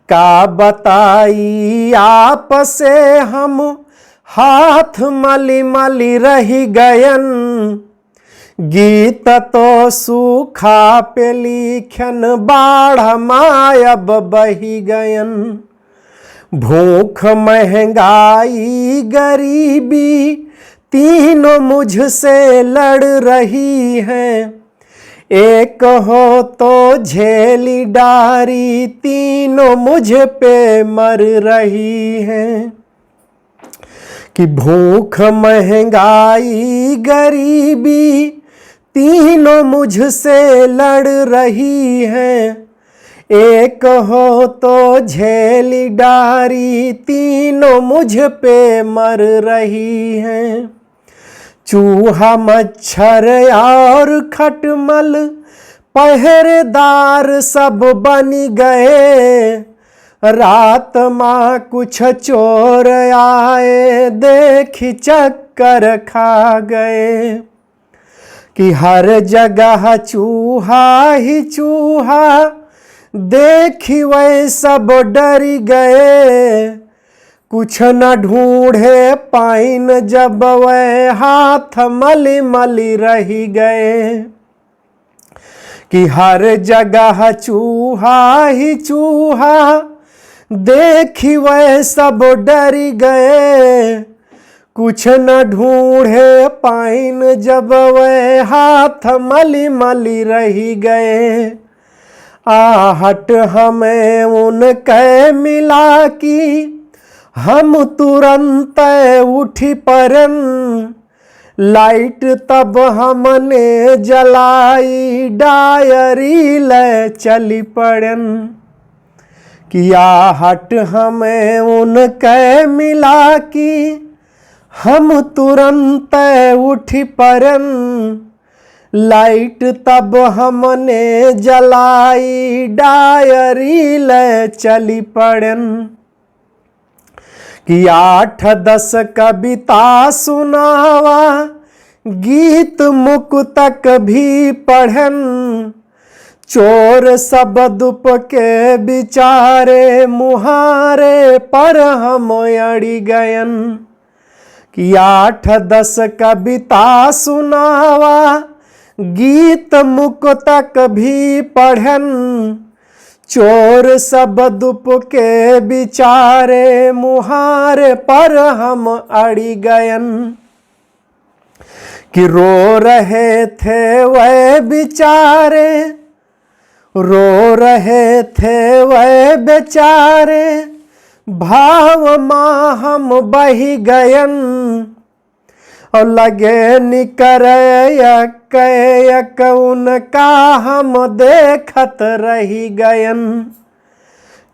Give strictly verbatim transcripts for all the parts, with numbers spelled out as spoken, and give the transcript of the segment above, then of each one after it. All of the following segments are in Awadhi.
का बताई आपसे हम हाथ मली मली रहि गयन। गीत तो सूखा पे लिख्यन, बाढ़ मा अब बहि गयन। भूख महंगाई गरीबी तीनों मुझसे लड़ रही हैं। एक हो तो झेली डारी, तीनों मुझ पे मर रही हैं। कि भूख महंगाई गरीबी तीनों मुझसे लड़ रही हैं। एक हो तो झेली डारी, तीनों मुझ पे मर रही हैं। चूहा मच्छर और खटमल पहरेदार सब बन गए। रात मा कुछ चोर आए, देखि चक्कर खा गए। कि हर जगह चूहा ही चूहा, देखि वै सब डरि गए। कुछ न ढूंढे पाइन जब वै, हाथ मलि मलि रहि गए। कि हर जगह चूहा ही चूहा, देखि वै सब डरि गए। कुछ न ढूंढे पाइन जब वै, हाथ मलि मलि रहि गए। आहट हमें उनके मिला कि हम तुरंत उठि पड़न। लाइट तब हमने जलाई, डायरी लै चलि पड़न। कि आहट हमें उनके मिला कि हम तुरंत उठि पड़न। लाइट तब हमने जलाई, डायरी लै चलि पड़न। कि आठ दस कविता सुनावा, गीत मुक्तक भी पढ़न। चोर सब दुप के बिचारे, मुहारे पर हम अड़ि गयन। कि आठ दस कविता सुनावा, गीत मुक्तक भी पढ़न। चोर सब दुप के बिचारे, मुहारे पर हम अड़ि गयन। कि रो रहे थे वै बिचारे, रो रहे थे वै बेचारे, भाव मा हम बहि गयन। और लगे निकरे यक यक, उनका हम देखत रहि गयन।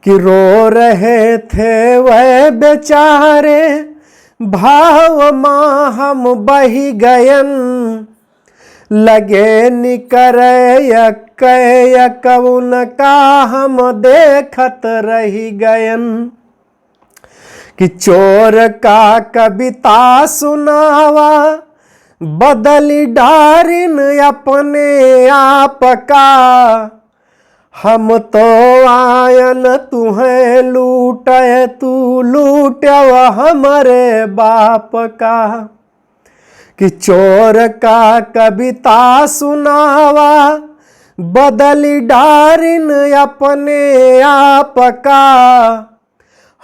कि रो रहे थे वै बेचारे, भाव मा हम बहि गयन। लगे निकरे यक यक, उनका हम देखत रहि गयन। कि चोर का कविता सुनावा, बदलि डारिन अपने आप का। हम तो आयन तुहैं लूटे, तू लूट्यव हमरे बाप का। कि चोर का कविता सुनावा, बदलि डारिन अपने आप का।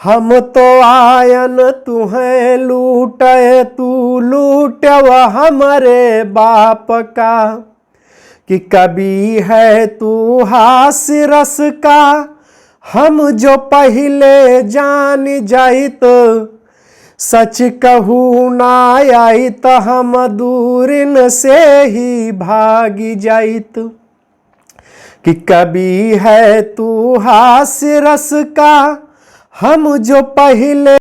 हम तो आयन तुहैं लूटे, तू लूट्यव हमरे बाप का। कि कवि है तू हास्य रस का, हम जो पहिले जानि जाइत, सच कहूँ ना आइत, हम दूरिन से ही भागि जाइत। कि कवि है तू हास्य रस का, हम जो पहिले